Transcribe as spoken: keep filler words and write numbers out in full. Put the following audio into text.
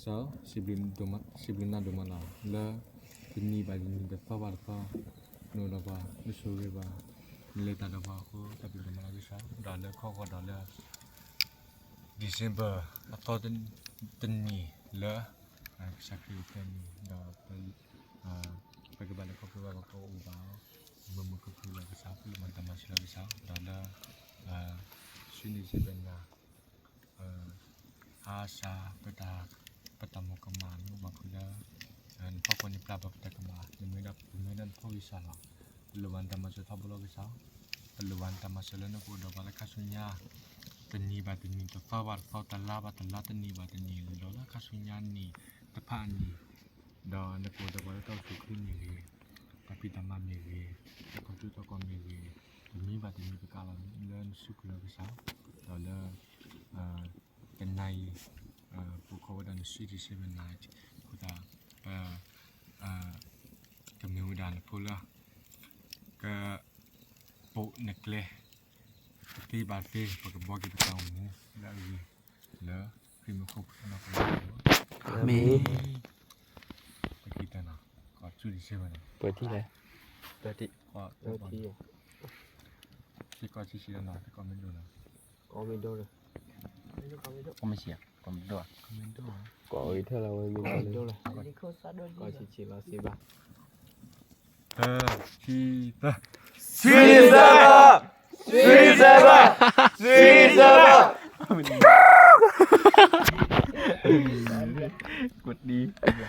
တၢ်စံးဘျုးဒိၣ်မး စံးဘျုးနၤဒိၣ်မးလီၤ လၢတနံၤဘၣ်တနံၤ တသီဘၣ်တသီ နအိၣ်ဒီးပှၤ နဆိၣ်ဂ့ၤပှၤ နလဲၤတၢ်ဒီးပှၤအဃိ တၢ်ဘျုးဒိၣ်မးလီၤကစၢ် ဒီးလၢခီဂီၤဒီးလၢ December အသီတနံၤလၢ ကစၢ်ခရံာ်အိၣ်ဖျဲၣ်နံၤ ဒီး ပကဘၣ်လဲၤခီဖျိဘၣ်ပကအိၣ်ဘၣ်အီၤ မုာ်မုာ်ခုၣ်ခုၣ်ဘၣ်ကစၢ် ပလိၣ်မၤတၢ်မၤစၢၤလီၤကစၢ် ဒီးလၢ ဆွံနံၤစ့ၣ်ဘဲနၤ အါစၢ် ပတၢ် ပတၢ်မိၣ်ကမၣ် မ့ၢ်ဘၣ်ဖုလၢ နဖီခိၣ်န့ၣ် ပျၢ်ပှၤပတၢ်ကမၣ် နမ့ၢ်ဒၣ် ပမ့ၢ်ဒၣ်နဖိဂံၢ်စၢ်လီၤ ပလိၣ်ဘၣ်နတၢ်မၤစၢၤထီဘိလီၤကစၢ် ပလိၣ်ဘၣ်နတၢ်မၤစၢၤလၢနကအိၣ်ဒီးပှၤလၢခါဆူညါ တနံၤဘၣ်တနံၤ တသီဘၣ်တသီ တလါဘၣ်တလါ တနံၤဘၣ်တနံၤ လီၤလၢခါဆူညါနံၤ တဖၣ်အနံၤ ဒီးနကအိၣ်ဒီးပှၤလၢတၢ်အိၣ်ဆူၣ်အိၣ်ချ့မ့ၢ်ဂ့ၤ တၢ်ဖံးတၢ်မၤမ့ၢ်ဂ့ၤ တၢ်ခီၣ်ထူတၢ်ကီၢ်မ့ၢ်ဂ့ၤ တနံၤဘၣ်တနံၤပကးလီၤလၢနစုပူၤလီၤကစၢ် ဒီးလၢ တနၤအံၤ ပူၤဃီဝဲဒၣ်န Sweet December Night အဃိသတး ပ ကမ့ၢ်ဝဲဒၣ်နဖိလၢ က ပိာ်နကျဲ တသ့ဘၣ်သ့ ပကဘှီက့ၤပတၢ်အိၣ်မူလၢအဂ့ၤ လၢခရံာ်မူခိၣ်ပနီၢ်ကစၢ် အၤမ့ၣ် ပက့ၤတၢ်နီၤ ကီၢ် Sweet December နီၤ ပှဲၤထံလဲၣ် ပှဲၤထံ ကီၢ် ပှဲၤထံ စ့ၢ်ကီးဆံးဆံးလီၤနီၤ စ့ၢ်ကီးမ့ၢ်ဒိၣ်နီၤ ကီၢ်မ့ၢ်ဒိၣ်လီၤ ကီၢ်မ့ၢ်ဆံး ကီၢ်မ့ၢ်ဒိၣ် ကီၢ်အံၤထဲလီၤဝဲမ့ၢ်ဒိၣ်လီၤ ကီၢ်ဆံးဆံးလီၤစ့ၢ်ဘၣ် တၢ ခံ သၢ Sweet December! Sweet December! Sweet December! ကွတ်ဒံ အဒံ